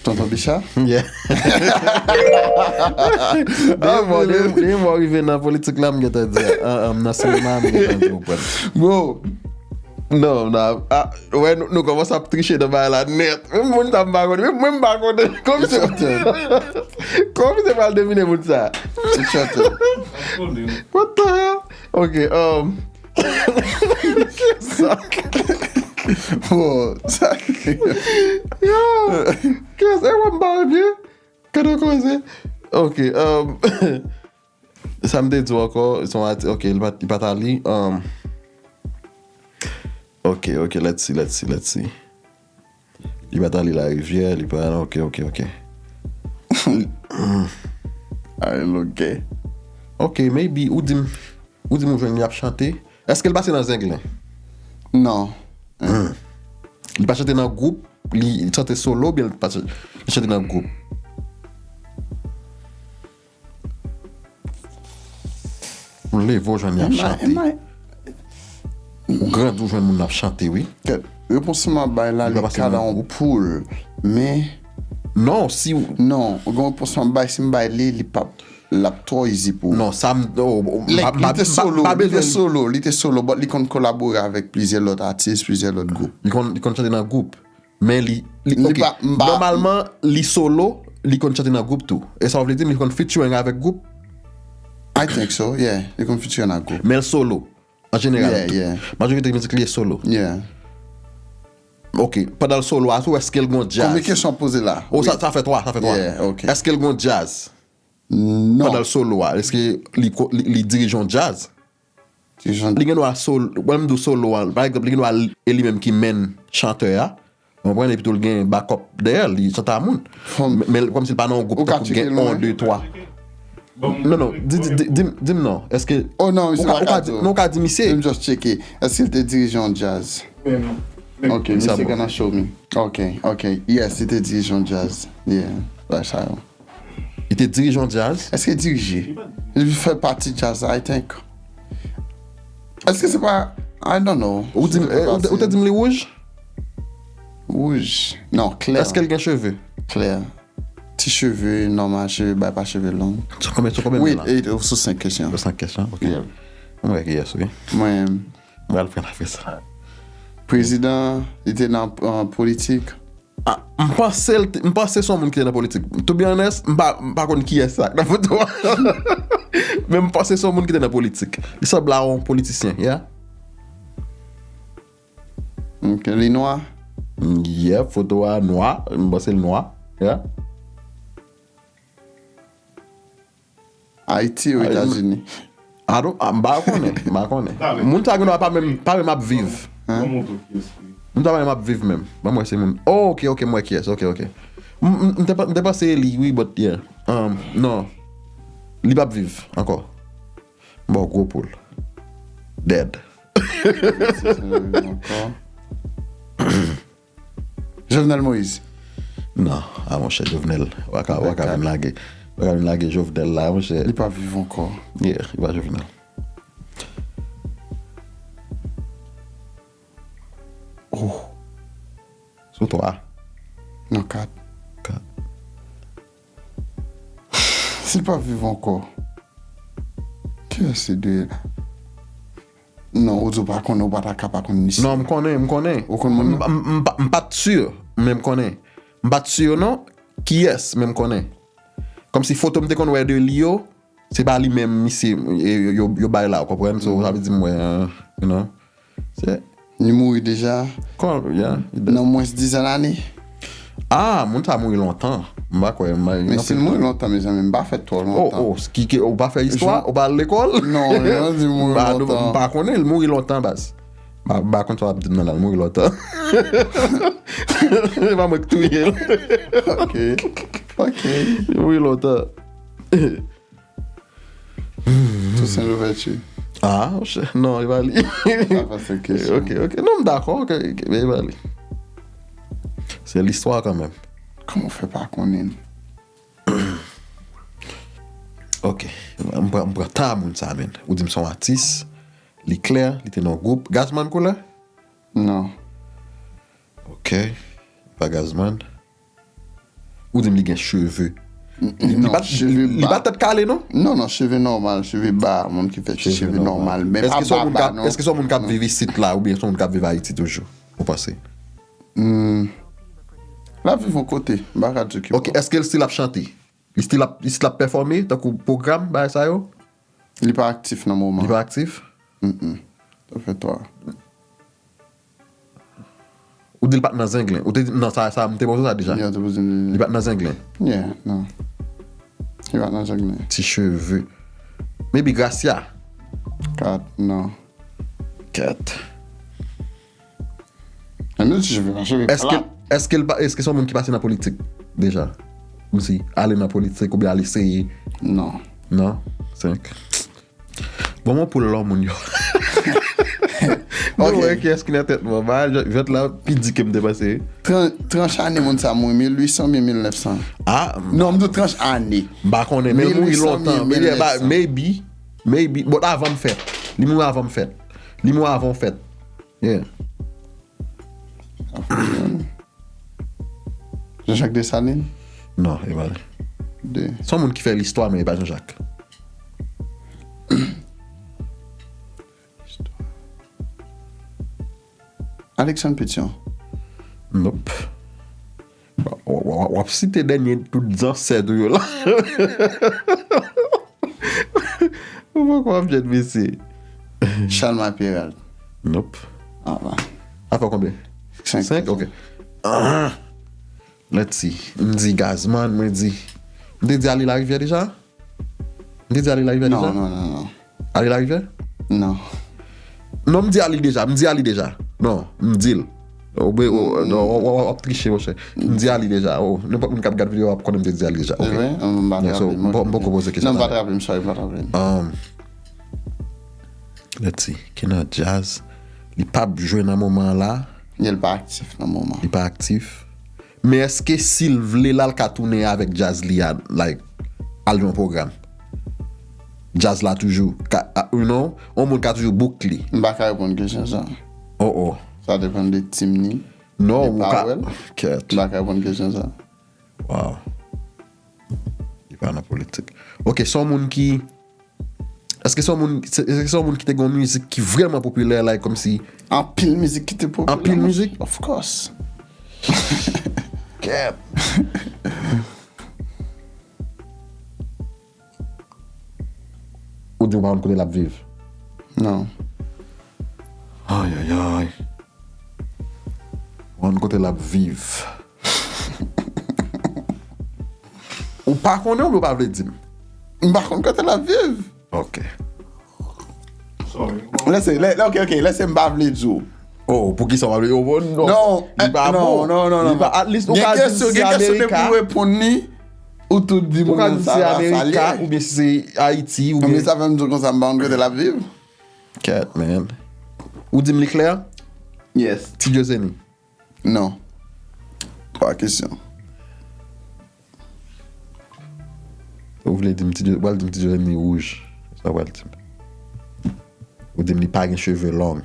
Tonton Bicha? Yeah. Depi mwen rive nan politik la, m gentan di, ah, ah, nan sinema, m gentan di ou pran. Bro, Non, non, ah, wè, nou, nou kòmanse ap triche nan bagay la nèt. Menm moun sa m pa konnen, menm mwen m pa konnen. Kòman se, kòman se pral devine moun sa? It's your turn. What the hell? Ok, um, sa. Bro, sa. Yo, kès e wè m pa byen? Kado koze? Ok, um, sa m te di w ankò, se yon ati, ok, li pa, li pa ta li. Um, ok, ok, let's see, let's see, let's see. Li pa ta li Larivyè, li pa, ok, ok, ok. Ay, loke. Ok, maybe, ou di m, ou di m ou jwenn li ap chante. Èske l pase nan Zenglen? Non. Li pa chante nan gwoup, li chante solo, oubyen li pa ch-, li chante nan gwoup? Ou leve ou jwenn li ap chante. Ou grandi ou jwenn moun ap chante, wi. Repons mwen bay la, li ka nan yon poul. Men. Non, si. Non, gen repons mwen bay, si m bay li, li p ap, l ap twò easy pou ou. Non, sa m. Li te solo, li te solo, li te solo, but li konn kolabore avèk plizyè lòt atis, plizyè lòt gwoup. Li konn, li konn chante nan gwoup. Men li, li, ok. Nòmalman, li solo, li konn chante nan gwoup tou. E sa w vle di m, li konn featuring avèk gwoup? I think so, yeah. Li konn featuring ak gwoup. Men l solo, an jeneral. Yeah, yeah. Majorite mizik li e solo. Yeah. Ok, pandan l solo a tou, èske l gon djaz? Konbyen kesyon poze la? Oh, sa, sa fè twa, sa fè twa. Yeah, ok. Èske l gon djaz? Non. Pandan l solo a, èske li, ko- li, li dirije yon djaz? Li gen dwa solo, mwen m di w solo a, pa egzanp, li gen dwa e li menm ki menn chantè a. Ou konprann, epi tou l gen backup dèyè l, li chante a moun. Men, men kòmsi l pa nan yon gwoup tankou gen yon, de, twa. Non, non, di, di, di, di m, di m non. Èske. Oh non, misye pa ka di. Non, ou ka di misye. M just cheke. Èske l te dirije yon djaz? Ok, misye gonna show me. Ok, ok. Yes, li te dirije yon djaz. Yeah, right, sa yo. Li te dirije yon djaz? Èske dirije? Li fè pati djaz la, I think. Èske se pa, I don't know. Ou di, ou te di m li wouj? Wouj. Non, klè. Èske l gen cheve? Klè. Ti cheve nòmal, cheve bay, pa cheve long. Sou konbyen, sou konbyen men la? Wi, sou senk kesyon. Sou senk kesyon, ok. Mwen wè ki yès, wi. Mwen. Mwen al pran apre sa. Prezidan, li te nan politik. M panse l, m panse se yon moun ki te nan politik. To be honest, m pa, m pa konn kiyès sa nan foto a. Men m panse se yon moun ki te nan politik. Li sanble a yon politisyen, yeah. Ok, li nwa? Yeah, foto a nwa. M panse l nwa. Yeah. Ayiti ou Etazini? Ado, m pa konnen, m pa konnen. Moun sa gen dwa pa menm, pa menm ap viv. Moun sa pa menm ap viv menm. Ban m wè se moun. Oh, ok, ok, m wè kiyès. Ok, ok. M te panse e li, wi, but yeah. Um, non. Li p ap viv ankò. M ba w gwo poul. Dead. Jovenel Moïse. Non, a monchè, Jovenel. W a ka, w a ka vin lage. W a ka vin lage Jovenel la, monchè. Li pa viv ankò. Yeah, li pa Jovenel. Oh. Sou twa. Non, kat. Kat. Si l pa viv ankò, kiyès se de. Non, ou di w pa konnen, ou pa ta ka pa konn misye. Non, m konnen, m konnen. Ou konn moun nan? M pa t si, men m konnen. M pa t si non, kiyès, men m konnen. Kòmsi foto m te konn wè de li yo, se pa li menm misye yo bay la, ou konprann? So, sa vle di m wè, you know. Se. Li mouri deja? Kon, yeah. Nan mwens dizèn ane? Ah, moun sa mouri lontan. M pa kwè. Men si l mouri lontan, mezanmi, m pa fèt twò lontan. Oh, oh, ki, ki, ou pa fè istwa? Ou pa al lekòl? Non, yo di mouri lontan. M pa konnen, l mouri lontan, baz. M pa konn sa w ap di m nan la, l mouri lontan. Se pa mwen ki touye l. Ok, ok. L mouri lontan. Toussaint Louverture. Ah, monchè, non, e pa li. Sa pa se kesyon. Ok, ok. Non, m dakò, ok, ok, men e pa li. Se listwa kanmenm. Kòman w fè pa konnen? Ok, m pran, m pran ta moun sa, men. Ou di m se yon atis, li klè, li te nan gwoup. Gazman koulè? Non. Ok, pa Gazman. Ou di m li gen cheve. Li, li Non, pa, cheve li pa ba. Tèt kale, non? Non, non, cheve nòmal, cheve ba, moun ki fè ti cheve nòmal. Men pa Èske se yon moun k baba, ap- non. Èske se yon moun k ap viv isit la, oubyen se yon moun k ap viv Ayiti toujou? Ou panse? Hmm. L ap viv yon kote, m pa ka di ki. Ok, èske l still ap chante? Li still ap, li still ap pèfòme, tankou pwogram, bagay sa yo? Li pa aktif nan moman. Li pa aktif? Mm-mm. Sa fè twa. Ou di l pa t nan Zenglen. Ou te di, non, sa, sa, m te poze sa deja. Yo te poze m. Li pa t nan Zenglen. Yeah, non. Li pa t nan Zenglen. Ti cheve. Maybe Gracia. Kat, non. Kèt. Men nou ti cheve pa cheve Èske, plat. Èske l pa, èske se yon moun ki pase nan politik deja? Kòmsi, ale nan politik oubyen ale seye? Non. Non? Senk. Bon, mwen pou lò moun yo. Mwen Ok. wè kiyès ki nan tèt mwen. Ba, jwèt la pi di ke m te panse. Tran- Tranch ane moun sa mouri, mil uit san byen mil nèf san. Ah, Non, m di tranch ane. m pa konnen, men l mouri Mil uit san lontan. byen Maybe, mil nèf san. Maybe, maybe, but avan m fèt. Li mouri avan m fèt. Li mouri avan w fèt. Yeah. Jean-Jacques Dessalines? Non, e pa li. De. Se yon moun ki fè listwa, men e pa Jean-Jacques. Alexandre Pétion. Nope. W- w- w- W ap site dènye tout zansèt ou yo la. Ou poko ap jwenn mesye. Chalmay Peralt. Nope. Ah, ba. A fè konbyen? Senk. Senk? Ok. Ah. Let's see. M di Gazman, mwen di. M te di Ale Larivyè deja? M te di Ale Larivyè deja? Non, non, non, non. Ale Larivyè? Non. Non, m di Ali deja, m di Ali deja. Non, m di l. Ou be, ou, non, w- w- w ap triche, monchè. M di Ali deja. Oh, nenpòt moun k ap gad videyo a ap konnen m te di Ali deja. Se Ok. vre? M pa Yeah, so, trape. m pa- m poko poze kesyon Non, m pa sa. Trape m, sorry, m pa trape m. Um, let's see. Ki nan djaz. Li p ap jwe nan moman an la. Li pa aktif nan moman. Li pa aktif. Men èske si l vle la, l ka tounen avèk djaz li a, like, al yon pwogram? Djaz la toujou, ka, a- you know, yon moun ka toujou book li. M pa ka reponn kesyon sa. Oh, oh. Sa depann de tim ni. Non, Li ou pa ka. Wè l. Kèt. M pa ka reponn kesyon sa. Wow. Li pa nan politik. Ok, se yon moun ki. Èske se yon moun, se- èske se yon moun ki te gen yon mizik ki vrèman popilè, like, kòmsi. Anpil mizik ki te popilè. Anpil mizik? Of course. Kèt. Ou di w pa konn kote l ap viv? Non. Ay, ay, ay. Ou konn kote l ap viv? Ou pa konnen oubyen ou pa vle di m? M pa konn kote l ap viv. Ok. Lese, lè, ok, ok, lese m pa vle di w. Oh, pou ki sa w ap vle? Oh, non. Non, Li pa non, bon. non, non, Li non. Pa, at least, ou Gen ka di kesyon, si gen kesyon depi Amerika. Ou reponn li, ou tou di Ou ka moun di sa si la sa Amerika, li. oubyen si se Ayiti, Men oubyen. sa fè m di w konsa m pa konn kote l ap viv. Kèt, man. Ou di m li klè? Yes. Ti Diozeni. Non. Twa kesyon. Ou vle di m Ti Dio, ou pral di m Ti Diozeni wouj. Sa ou pral di m. Ou di m li pa gen cheve long.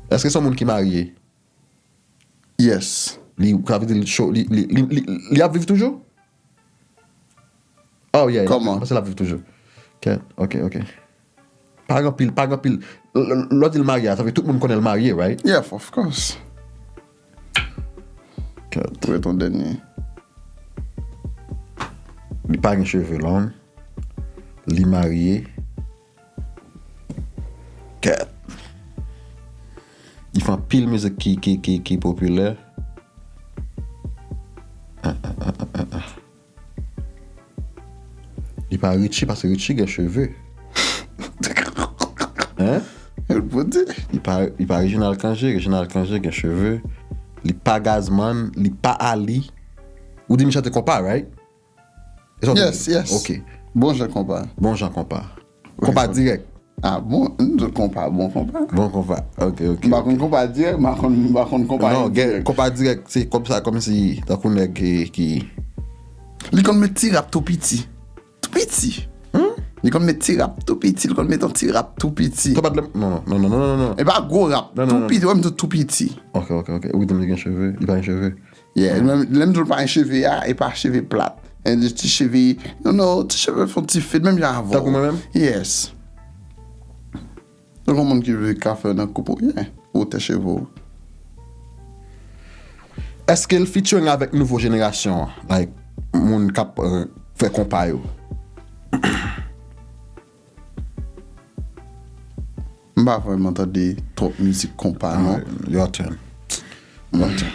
Èske se yon moun ki marye? Yes. Li, sa vle di li, cho- li, li, li, li, li ap viv toujou? Oh, yeah, yeah. Kòman? Mwen panse l ap viv toujou. Ok, ok, ok. Pa gen anpil, pa gen anpil. L- l- Lè w di l marye a, sa vle tout moun konnen l marye, right? Yeah, of course. Kèt. Ret yon dènye. Li pa gen cheve long. Li marye. Kèt. Li fè anpil mizik ki, ki, ki, ki popilè. Ah, ah, ah, ah, ah, ah. Li pa Richie, paske Richie gen cheve. Hein? El pou di. Li pa, li pa Reginald Cangé, Reginald Cangé gen cheve. Li pa Gazman, li pa Ali. Ou di m chante konpa, right? E sa w te Yes, di? Yes. Ok. Bon jan konpa. Bon jan konpa. Konpa dirèk. Ah bon, m di konpa, bon konpa. Bon konpa. Ok, ok. M pa konn konpa dirèk, m pa konn, m pa konn konpa Non, gen dirèk. Konpa dirèk, se konpa se kòmsi tankou nèg ki, ki Li konn met ti rap tou piti. Tou piti. Li konn met ti rap tou piti, li konn met yon ti rap tou piti. Konpa de, non, non, non, non, non, non. E pa gwo rap, Non, non, tou non. Piti, wè m di tou piti. Ok, ok, ok. Ou di m li gen cheve, li pa gen cheve. Yeah, menm lè m di w pa gen cheve a, e pa cheve plat. E de ti cheve, you know, ti cheve fè yon ti fade, menm jan avè w. Tankou mwen menm? Yes. Donk, yon moun ki vle ka fè nan koup ou, yeah, wotè cheve w. Èske l featuring avèk nouvo jenerasyon an? Like, moun k ap, euh, fè konpa yo? M pa vrèman tande twòp mizik konpa, non. Alright, your turn. Your turn.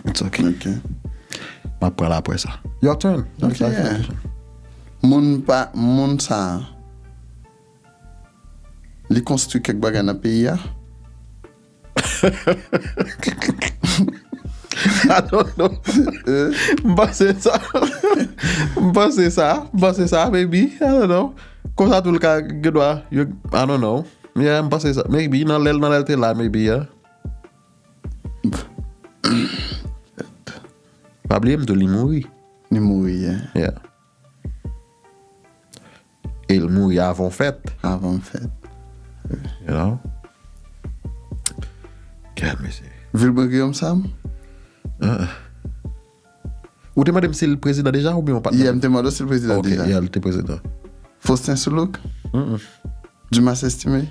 It's okay. Ok. M ap pran l apre sa. Your turn. Ok, yeah. Moun pa, moun sa, li konstwi kèk bagay nan peyi a. I don't know. M panse sa. M panse sa. M panse sa, maybe. I don't know. Konsa tou l ka gen dwa, yo, I don't know. Yeah, m panse sa. Maybe, nan lè l, nan lè l te la, maybe, yeah. Pa bliye m tou, li mouri. Li mouri, yeah. Yeah. E l mouri avan w fèt. Avan m fèt. You know? Gad, mesye. Vilbrun Guillaume Sam? Uh-uh. Ou te mande m si l prezidan deja oubyen w pa t mande? Yeah, m te mande w si l prezidan deja. Ok, yeah, l te prezidan. Faustin Soulouk? Mm-mm. Dumas Estimé?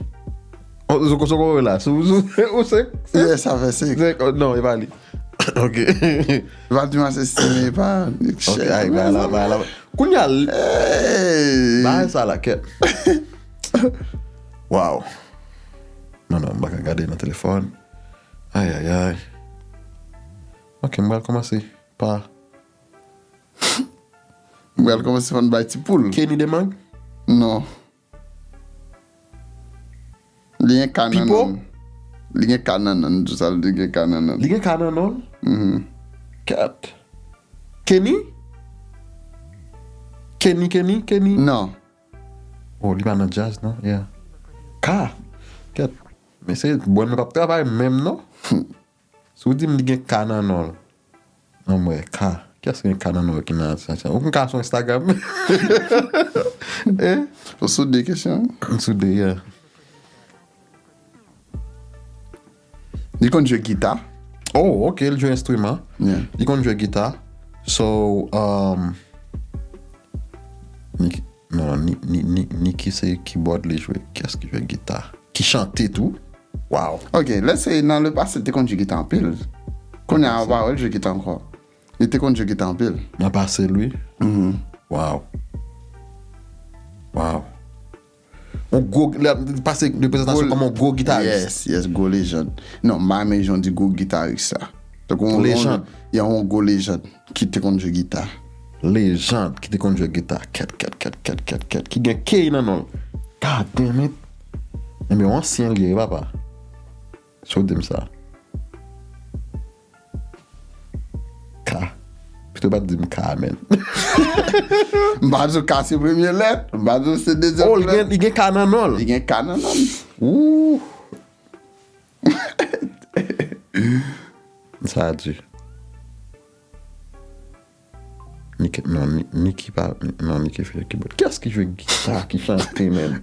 Oh, sou, sou, sou la. Sou, sou, ou se? Yeah, sa fè senk. Senk, oh, non, e pa li. Ok. E pa Dumas Estimé, e pa Nick Chèn. Ok, ay, bay la, bay la. Kounye a l-, hey! Bay sa la, kèt. Wow. Non, non, m pa ka gade nan telefòn. Ay, ay, ay. Ok, m pral kòmanse pa. M pral kòmanse fè n bay ti poul. Kenny Demang? Non. Li gen ka nan non l. Li gen ka nan non l, m di w sa, li gen ka nan non l. Li gen ka nan non l? Mhm. Kèt. Kenny? Kenny, Kenny, Kenny? Non. Oh, li pa nan djaz, non? Yeah. Ka. Kèt. Men se bon, nou p ap travay menm, non? Si w di m li gen ka nan non l. Anmwey, ka. Kiyès ki gen ka nan non l ki nan Instagram? Ou konn ka sou Instagram? Eh? Ou sou de kesyon? M sou de, yeah. Li konn jwe gita. Oh, ok, l jwe enstriman. Yeah. Li konn jwe gita. So, um, Niki, non, ni, ni, ni, Niki se keyboard li jwe. Kiyès ki jwe gita? Ki chante tou? Wow. Ok, let's say, nan le pase, li te konn jwe gita anpil. Kounye a, ou pa wè l jwe gita ankò. Li te konn jwe gita anpil. Nan pase l, wi? Mhm. Wow. Wow. Yon gwo, li ap pase de prezantasyon kòm yon gwo gitaris. Yes, yes, gwo lejann. Non, m pa renmen jan di gwo gitaris la. Tankou yon, yon, yon gwo lejann ki te konn jwe gita. Lejann ki te konn jwe gita. Kèt, kèt, kèt, kèt, kèt, kèt. Ki gen K nan non l. God damn it. Ebyen, yon ansyen li ye, papa. So di m sa. K. Pito pa t di m K, men. M pa di w K se premye lèt. M pa di w se dezyèm lèt. Oh, li gen, li gen K nan non l. Li gen K nan non l. Ooh. Sa di. Niki, non, Ni-, Niki pa, non, Niki fè kibòd. Kiyès ki jwe gita, ki chante, men?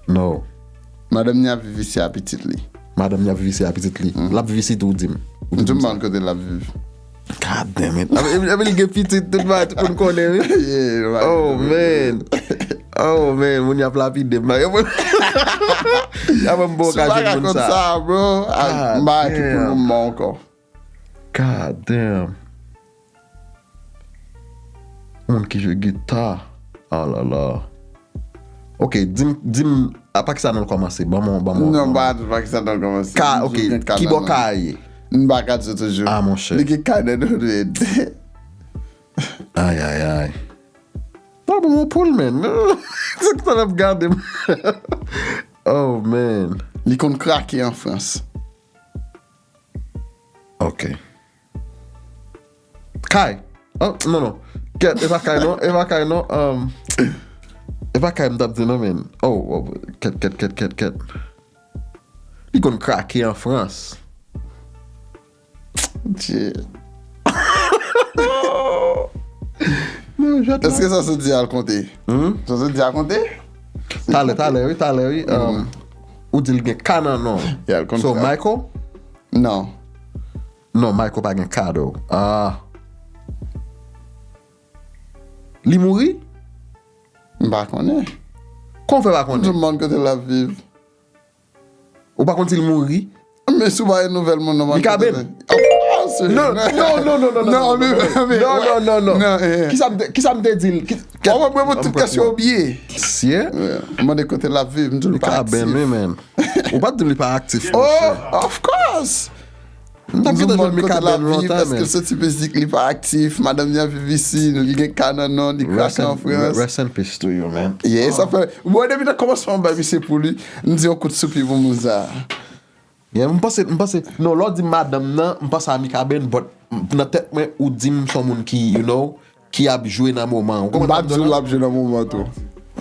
No. Madanm ni ap viv isi a pitit li. Madanm ni ap viv isi a pitit li. Mm. L ap viv isi tou, ou di m. Ou di m sa. M pa konn kote l ap viv. God damn it. Epi, epi, epi li gen pitit, tout bagay, tout moun konnen, wi. Yeah, oh, man. Oh, man, moun y ap lapide m. Y ap ban m bon okazyon moun sa. Sa, bro. Ah, m pa ki pou moun mò ankò. God damn. Moun ki jwe gita. Oh la la. Ok, di m, di m, a pa ki sa non l kòmanse. Ban m, ban m. Non, pa, pa ki sa non l kòmanse. Ka, ok, ki bò ka ye? M pa ka di w toujou. Ah, monchè. Li gen ka nan non l. Ay, ay, ay. Pa ban m yon poul, man. Se ki sa l ap gade m. Oh, man. Li konn krake an Frans. Ok. Kay. Oh, non, non. Kèt, e pa Kay, non. E pa Kay, non. Um, e pa Kay m t ap di, non, men. Oh, oh, kèt, kèt, kèt, kèt, kèt. Li konn krake an Frans. Dye. Non, jwèt la. Èske sa w sot di a l konte? Hmm? Sa w sot di a konte? Talè, talè, wi, talè, wi. Um, Ou di l gen ka nan non. Yeah, l konn So, frap. Michael? Non. Non, Michael pa gen ka, though. Ah. Li mouri? M pa konnen. Kòman w fè pa M konnen? Tout moun kote l ap viv. Ou pa konn si l mouri? Men si w pa gen nouvèl moun nan Li kabann? Non, Non, non, non, non, non, non, non, men- non, men- non, non, non, non. non, eh. Kisa m te- kisa m te di l? Ki- Ou mwen mwen tout kesyon ou bliye. Sye? M mande kote l ap viv, m di l Li pa kabann, aktif. Wi, men. Ou pa t di m li pa aktif, Oh, monchè. Of course! M t ap Di gentan moun jwenn mi kote l ap kabann viv, lontan, èske l men. soti fizik li pa aktif, madanm li ap viv isi, li gen ka nan non, li krache an Frans. Rest in peace to you, man. Yeah, sa fè. Mwen depi nan kòmansman m bay misye pou li, m di yon kout soupi pou moun sa. Yeah, m panse, m panse, non, lè w di madanm nan, m panse a Mikaben, but nan tèt mwen, ou di m se yon moun ki, you know, ki ap jwe nan moman. Ou M konprann pa sa m di di l la? Ap jwe nan moman tou.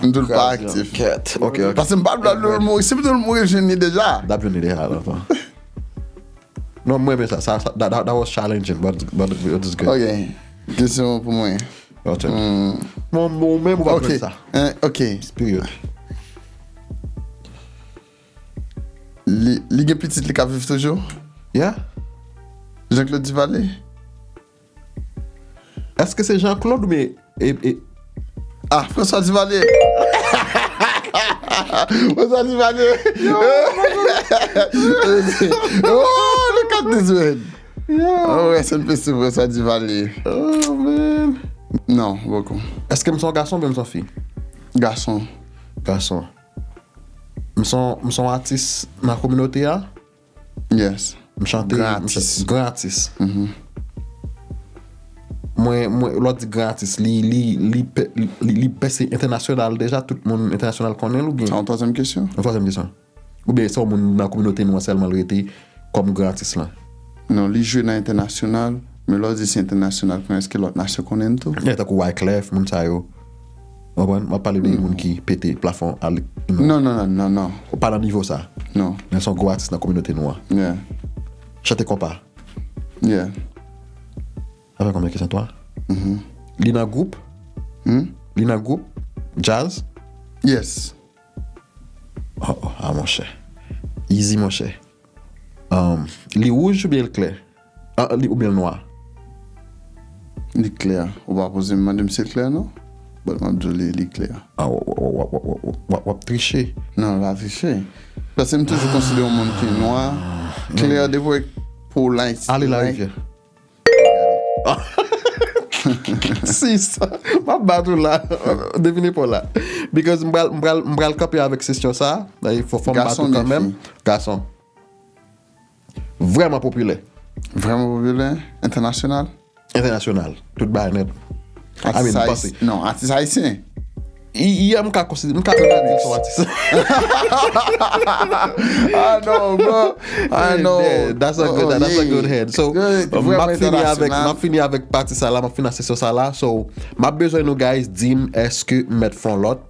M di l pa aktif. Kèt, ok, ok. Paske m pa vle l mouri. Si m di l mouri, m jwenn li deja. Dap jwenn li deja lontan. Non, mwen renmen sa. Sa, sa that, that, that was challenging, but, but it is good. Ok. Kesyon pou mwen. Your turn. Hmm. Bon, bon, men ou pa Ok. jwenn sa. Hein, ok. Period. Li, li gen pitit li ka viv toujou? Yeah? Jean-Claude Duvalier? Èske se Jean-Claude oubyen e, e, Ah, François Duvalier. François Duvalier. Oh, look at this man. Oh, rest in peace to François Duvalier. Oh, man. Non, poko. Èske m se yon gason oubyen m se yon fi? Gason. Gason. M se yon, m se yon atis nan kominote a? Yes. M chante. Gran M atis. ch- Gran atis. Mhm. Mwen, mwen, lè w di gran atis, li, li, li, pe- li, li pèse entènasyonal deja, tout moun entènasyonal konnen l oubyen? Sa yon twazyèm kesyon? Yon twazyèm kesyon. Oubyen se yon moun nan kominote nou an sèlman l rete kòm gran atis lan? Non, li jwe nan entènasyonal, men lè w di se entènasyonal, konnen èske lòt nasyon konnen l tou? Yeah, tankou Wyclef, moun sa yo. Ou konprann? M ap pale de moun ki pete plafon al. Non, non, non, non, non. Ou pa nan nivo sa. Non. Men se yon gwo atis nan kominote nou an. Yeah. Chante konpa. Yeah. Sa fè konbyen kesyon? Twa? Mhm. Li nan gwoup? Hmm? Li nan gwoup? Djaz? Yes. Oh, oh, ah, monchè. Easy, monchè. Um, li wouj oubyen l klè? Ah, li, oubyen l nwa? Li klè. Ou pa poze m mande m si l klè non. But m ap di w li, li klè. Ah, w, w, w ap triche. Non, l pa triche. Paske m toujou konsidere yon moun ki nwa, klè, depi w wè po light. Ale larivyè. Sis, m ap bat ou la. Devine pa w la. Because m pral, m pral, m pral kanpe avèk kesyon sa. Fò, fò m bat Gason ou oubyen kanmenm. fi? Gason. Vrèman popilè. Vrèman popilè? Entènasyonal? Entènasyonal. Tout bagay nèt. I mean, Atis m ayis- panse. Non, atis ayisyen. I- Yeah, m ka konsidere, m ka, m ka di l se yon atis. Ah non, bro. Ah non. Yeah, that's a good, that's a good head. So, Yeah, m ap vrèman fini avèk, entènasyonal. M ap fini avèk pati sa la, m ap fini ak sesyon sa la. So, m ap bezwen nou, guys, di m èske m mèt fè yon lòt.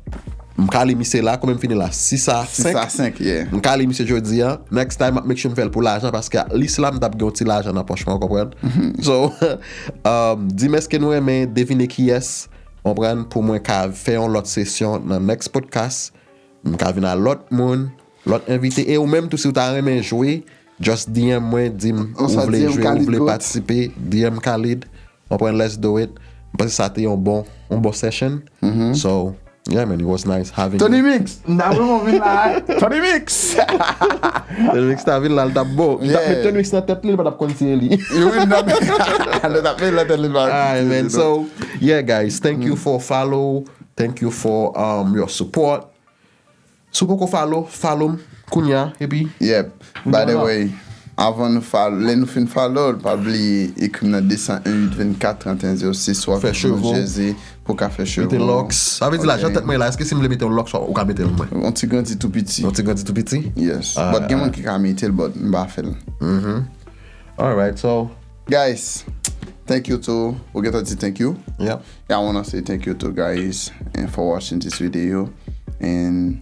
M ka li misye la, konbyen m fini la? Sis a Sis a senk. Senk, yeah. M ka li misye jodi a. Next time, m ap make sure m fè l pou lajan, paske at least la, m t ap gen yon ti lajan nan pòch mwen, w konprann? So, um, di m èske nou renmen devine kiyès, w konprann, pou mwen ka fè yon lòt sesyon nan next podcast. M ka vin a lòt moun, lòt envite. E ou menm tou, si w ta renmen jwe, just D M mwen, di m ou vle jwe, ou vle patisipe, D M Khalid. Ou konprann, let's do it. M panse sa te yon bon, yon bon session. So, yeah, man, it was nice having Tony you. Mix. M ta vrèman vin la. Tony Mix. Tony Mix ta vin la, l t ap bon. M t ap Yeah. met Tony Mix nan tèt li, li pa t ap konn si e li. Yo vin nan. Nan tèt li, nan tèt li, pa Alright, man. So, yeah, guys, thank you for follow. Thank you for, um, your support. Si w poko follow, follow m kounye a, epi Yep. By the way, avan nou follow, lè nou fin follow, pa bliye ekri m nan de san en uit vennkat trannteyen zewo sis, swa Fè cheve w. Jersey, pou ka fè cheve. Mete locks. Sa vle di la, jan tèt mwen la, èske si m vle mete yon locks, ou ka mete l mwen? Yon ti grandi tou piti. Yon ti grandi tou piti? Yes. Ah, But gen ah. Moun ki ka mete l, but m pa fè l. Alright, so, Guys, thank you to, ou gentan di thank you. Yeah. Yeah, I wanna say thank you to guys and for watching this video. And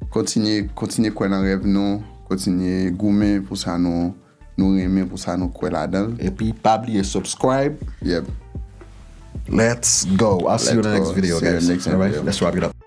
kontinye, kontinye kwè nan rèv nou, kontinye goumen pou sa nou, nou renmen, pou sa nou kwè ladan l. Epi pa bliye subscribe. Yep. Let's go. I'll see you in the Let's next go. Video, See you in guys. the next All right, video. Let's wrap it up.